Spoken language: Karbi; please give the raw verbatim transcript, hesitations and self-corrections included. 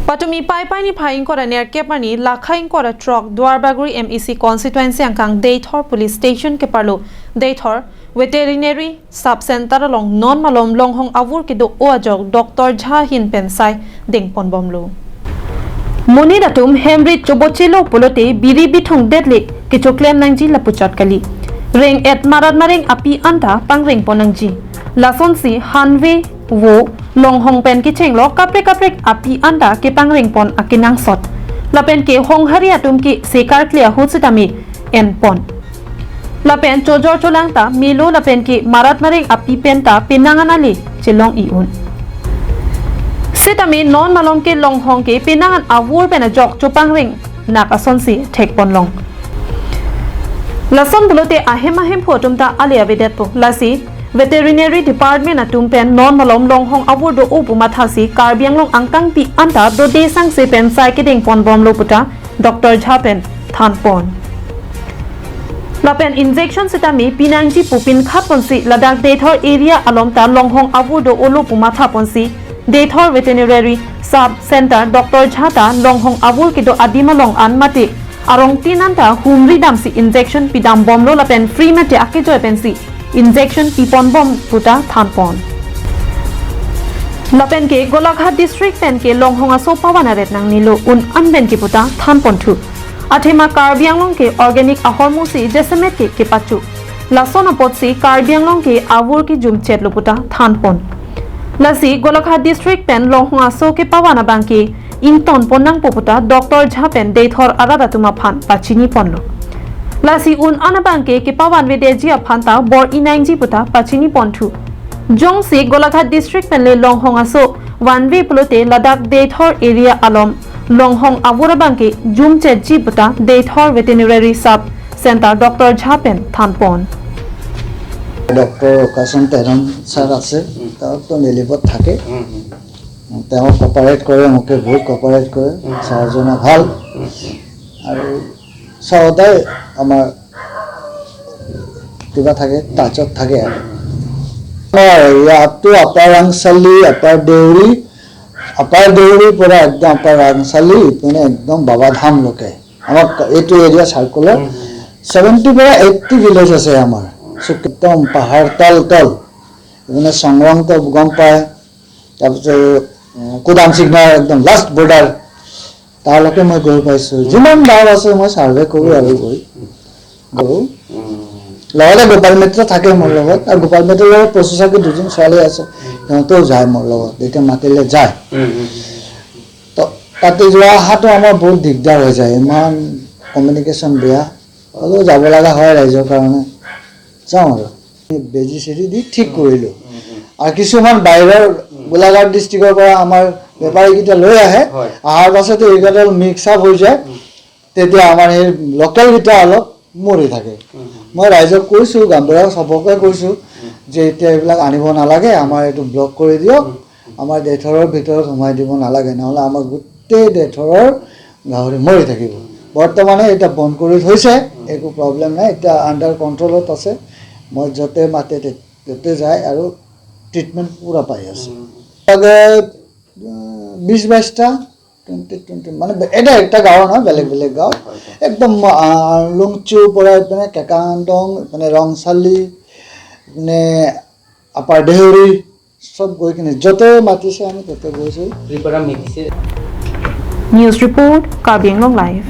Patumi Paipai niphai ingkoi ra nerkep arni lakha ingkoi ra throk Duarbagori M A C constituency angkang Deithor Police Station keparlo Deithor Veterinary Sub Center along non malom longhong avur kedo-o ajok Doctor Jha ahin pen sai dengponbomlo. Monit atum hem rit chobochelo pulote biri bithong det le kechoklem nangji lapuchot kali. Reng-et marat mareng api anta pangrengpon nangji. Lasonsi hanve, vo, longhong pen kechenglo kaprek kaprek api anta kepangrengpon akenangsot. Lapen ke honghari atum ke sekar kle ahut sitame enpon. Lapen chojor cholang ta melo lapen ke marat mareng api pen ta penang an ale chelong i un. Sitame non malom ke longhong ke penang an avur pen ajok chopangreng nak asonsi thekponlong. Lason pulote ahem ahemphu atum ta ale avedetpo. Lasi Veterinary Department atum pen non malom longhong avur do-o pu mathasi Karbi Anglong angkangpi anta dode sangse pen sai kedengponbomlo puta Doctor Jha pen thanpon. Lapen injection sitame pinangji pu pinkhatponsi ladak Deithor area along ta longhong avur do-olo pu mathaponsi Deithor Veterinary Sub Center Doctor Jha ta longhong avur kedo adim along an mate arong tin anta humri damsi injection pidambomlo lapen free mate akejoi pensi injection piponbom puta thanpon. Lapen ke Golaghat district pen ke longhong aso pavan aret nangnelo un an pen ke puta thanponthu. Athema Karbi Anglong ke organic ahormu si jasemet ke kepachu. Lason apotsi Karbi Anglong ke avur kejumchetlo puta thanpon. Lasi Golaghat district pen longhong aso kepavan abang ke ingtonpon nangpo puta Doctor Jha pen Deithor arat atum aphan pachiniponlo. Lasi un an abang ke kepavanvedeji aphan ta bor-i nangji puta pachiniponthu. Jongsi Golaghat district pen le longhong aso vanve pulote ladak Deithor area along longhong avur abang ke jumchetji puta Deithor Veterinary Sub Center Doctor Jha pen thanpon. Doctor Kanchan Teron sir আছে, তেওঁতো মেলিবত থাকে। তেওঁ কপাৰেট কৰে, মোকে বহুত কপাৰেট কৰে। ছাৰজনা ভাল আৰু সদায় আমাৰ কিবা থাকে, টাচত থাকে আৰু। আমাৰ ইয়াততো আপাৰ ৰাংচালি, আপাৰ দেউৰী, আপাৰ দেউৰীৰ পৰা একদম আপাৰ ৰাংচালি, ইপিনে একদম বাবাধামলৈকে আমাৰ এইটো এৰিয়া চাৰ্কুলৰ ছেভেণ্টি পৰা এইটি ভিলেজ আছে আমাৰ। চুক-, একদম পাহাৰ তল তল, মানে সংগ্ৰামটো গম পায়, তাৰপিছত উম, কুদাম চিগনাৰ একদম লাষ্ট বৰ্ডাৰ, তালৈকে মই গৈ পাইছোঁ। যিমান গাঁও আছে মই ছাৰ্ভে কৰোঁ আৰু গৈ গৈ লগতে গোপাল মিত্ৰ থাকে মোৰ লগত, আৰু গোপাল মিত্ৰৰ লগত প্ৰচেছাৰকে দুজন ছোৱালী আছে, সিহঁতেও যায় মোৰ লগত, যেতিয়া মাতিলে যায়। তো তাতে যোৱা অহাটো আমাৰ বহুত দিগদাৰ হৈ যায়, ইমান কমিউনিকেশ্যন বেয়া। হ'লেও যাব লগা হয় ৰাইজৰ কাৰণে, যাওঁ আৰু। বেজি চেজি দি ঠিক কৰিলোঁ। আৰু কিছুমান বাহিৰৰ গোলাঘাট ডিষ্ট্ৰিক্টৰ পৰা আমাৰ বেপাৰীকেইটা লৈ আহে, অহাৰ পাছতে এইকেইটা মিক্স আপ হৈ যায়, তেতিয়া আমাৰ সেই লোকেলকেইটা অলপ মৰি থাকে। মই ৰাইজক কৈছোঁ, গাঁওবুঢ়া সবকে কৈছোঁ যে এতিয়া এইবিলাক আনিব নালাগে, আমাৰ এইটো ব্লক কৰি দিয়ক, আমাৰ দেইথৰৰ ভিতৰত সোমাই দিব নালাগে, নহ'লে আমাৰ গোটেই দেইথৰৰ গাহৰি মৰি থাকিব। বৰ্তমানে এতিয়া বন্ধ কৰি থৈছে, একো প্ৰব্লেম নাই, এতিয়া আণ্ডাৰ কণ্ট্ৰলত আছে। মই য'তে মাতে তে-, ত'তে যায় আৰু ট্ৰিটমেণ্ট পূৰা পাই আছে। আগে, আহ, বিশ বাইশটা, টুৱেণ্টি টুৱেণ্টি, মানে বে-, এটা একটা গাঁও নহয়, বেলেগ বেলেগ গাঁও। একদম, আহ, লুংচুৰ পৰা ইপিনে কেকাংডং, ইপিনে ৰংচালি, ইপিনে আপাৰ দেউৰী, চব গৈ কিনে য'তে মাতিছে আমি ত'তে গৈছোঁ। Tripura medicine News report, Karbi Anglong Live.